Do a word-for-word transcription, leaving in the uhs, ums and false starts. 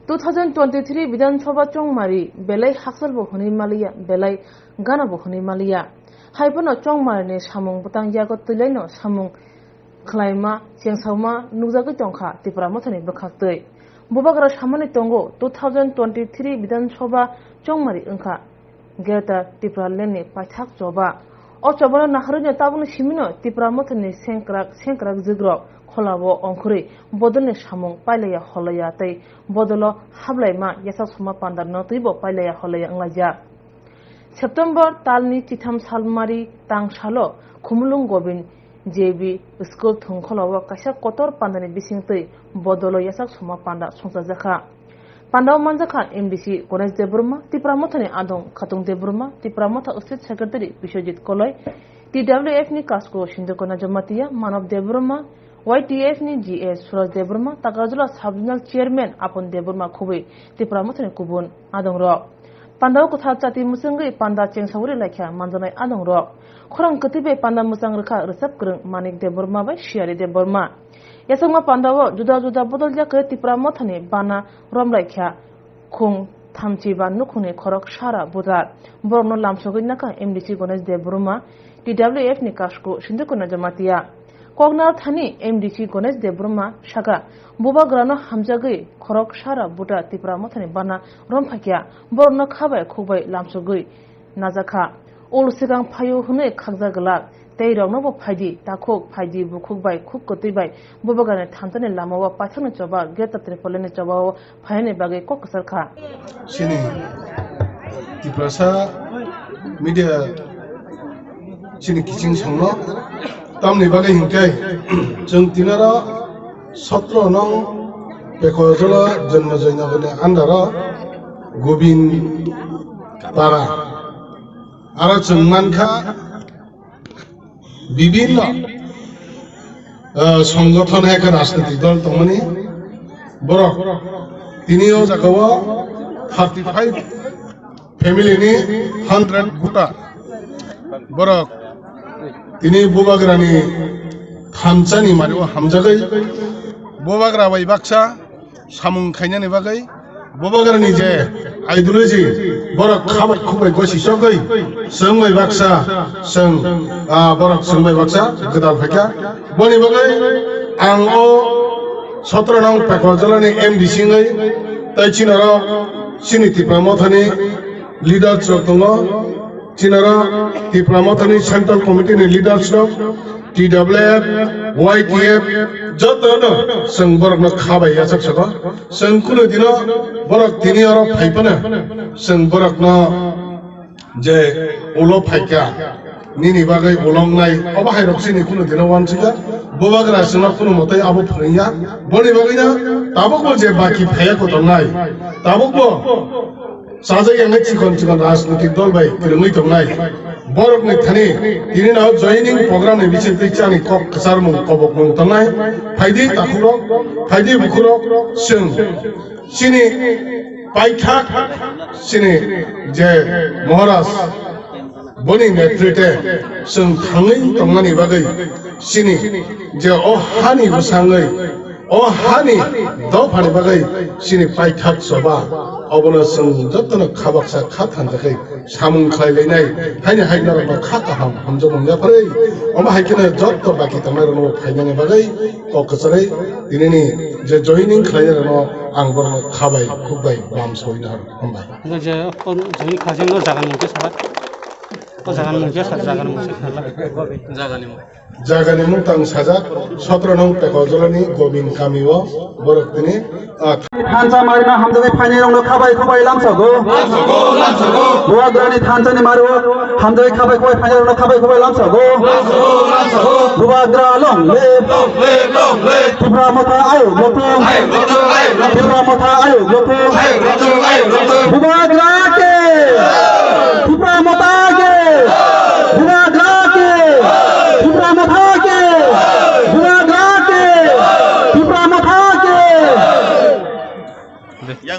Two thousand twenty-three Bidhan Sabha chongmari belai hakchalbo hwnwi maliya, belai ganabo hwnwi maliya. Haiphano chongmarini samung bwtang yago twilaino samung khlaima, chengsauma nukjagwi tongkha Tipra Mothani bwkhaktwi. Bubagra samani tongo two thousand twenty-three Bidhan Sabha chongmari wngkha Greater Tipraland ni paithak choba. O chobano naharwino tabukni simino Tipra Mothani sengkrak, sengkrak jwkrok kholao ongkhorwi bodolni samung pailaiya holaiya tei bodolo hablaima yachak soma pandano twibo pailaiya holaiya wnglaijak. September talni chitham salmari tang salo Khumulwng Gobind J B school thwngkholao kaisa kotor pandani bisingtwi bodolo yachak soma panda songchajakha. Pandao manjakha M D C Ganesh Debbarma, Tipra Mothani adong Khatung Debbarma, Tipra Motha State Secretary Biswajit Koloi, T W F ni Kasko Sindhukona Jamatia, Manav Debbarma, Y T F ni G S Suraj Debbarma, Takarjala Sub-Zonal Chairman Apon Debbarma khubui Tipra Mothani kubun adongrok. Pandao kwthar chati mwchangwi panda chengsawi laikha manjaknai adongrok. Khorang kwtwi bai panda mwchang rwkha rwchap kwrwng Manik Debbarma bai Siyari Debbarma. Yachakma pandao juda juda bodol yakwi Tipra Mothani bana romlaikha khung thamchi ba nukhungni khorok sara bujar. Borokno lamsogwi nakha M D C Ganesh Debbarma, T W F ni Kasko Sindhukona Jamatia. Koknar thani M D C Ganesh Debbarma saka, bubagrano hamjagwi khorok sara buta Tipra Mothani bana romphaikha, borokno khabai khukbai lamsogwi najakha. Ul swkang phaio hwnwi khakjak glak, tei roknobo phaidi takhuk, phaidi bukhuk bai khuk kwtwi bai bubagrani thanchani lamao paithakni choba Greater Tipraland ni chobao phainani bagwi kok kwchar kha. Chini Tiprasa media chini kiching songno tamni bagwi hinkhe chwng tinaro sotro nong Pekojola Janmajoy Nagarni under o Gobin Para aro chwng mankha bibinno, ah, songgothon hai khe rajnitik dol tongmani borok tini o jaga o thirty five family ni hundred buta borok tini bubagrani thanchani mari o hamjagwi bubagra bai baksa samung khainani bagwi bubagrani je ideology borok khabai khukbai gosi sogwi chwng bai baksa chwng, ah, borok chwng bai baksa gwdal phaikha. Boni bagwi ang o sotro nong Pekojola ni M D C wngwi tei chini oro chini Tipra Mothani leaders rok tongo. Chinaro Tipra Mothani Central Committee ni leaders rok, T W F, Y T F, joto no chwng borok no khabai yachak saka. Chwng kuno dino borok tini oro phai phano chwng borok no je ulo phaikha, nini bagwi ulong nai, obo hai rok chini kuno dino wansika, bubagra chwngno kuno motai abo phwrwngya. Boni bagwi no tabuk bo je baki phaiya kotor nai, tabuk bo Sajak yang chikon chikon rajnitik dol bai kwrwngwi tongnai. Borokni thani tini no joining program ni bisingtwi chani kok kwcharmung kobokmung tongnai. Phaidi takhukrok, phaidi bukhurok, chwng chini paithak chini je Maharaj boni netrite chwng thangwi tongmani bagwi chini je o hani bwsangwi O hani dophani bagwi chini paithak choba, obono chwng jotono kha baksa kha thanjakwi samung khlai lainai, haini hai norokno kha kaham hamjakmung yapharwi. Omo hai kheno joto baki tongnairokno phainani bagwi kok kwcharwi tinini je joining khlainairokno ang borokno kha bai khuk bai bam sawino hambai. Hingke je o joining khlaijak no jaga ni hingke sala, o jaga ni hingke sala, jaga ni hingke sala. Jaga ni mung. Jagani mung tang sajak, sotro nong Pekojola ni Gobin kami o borok tini, ah, Thansa marina hamjaknai phainai rokno khabai khubai lamsogo. Bubagrani thansa ni mario hamjaknai khabai khubai phainai rokno khabai khubai lamsogo. Bubagra long live. Tipra Motha ayuk lotung. Tipra Motha ayuk lotung. Bubagra ke.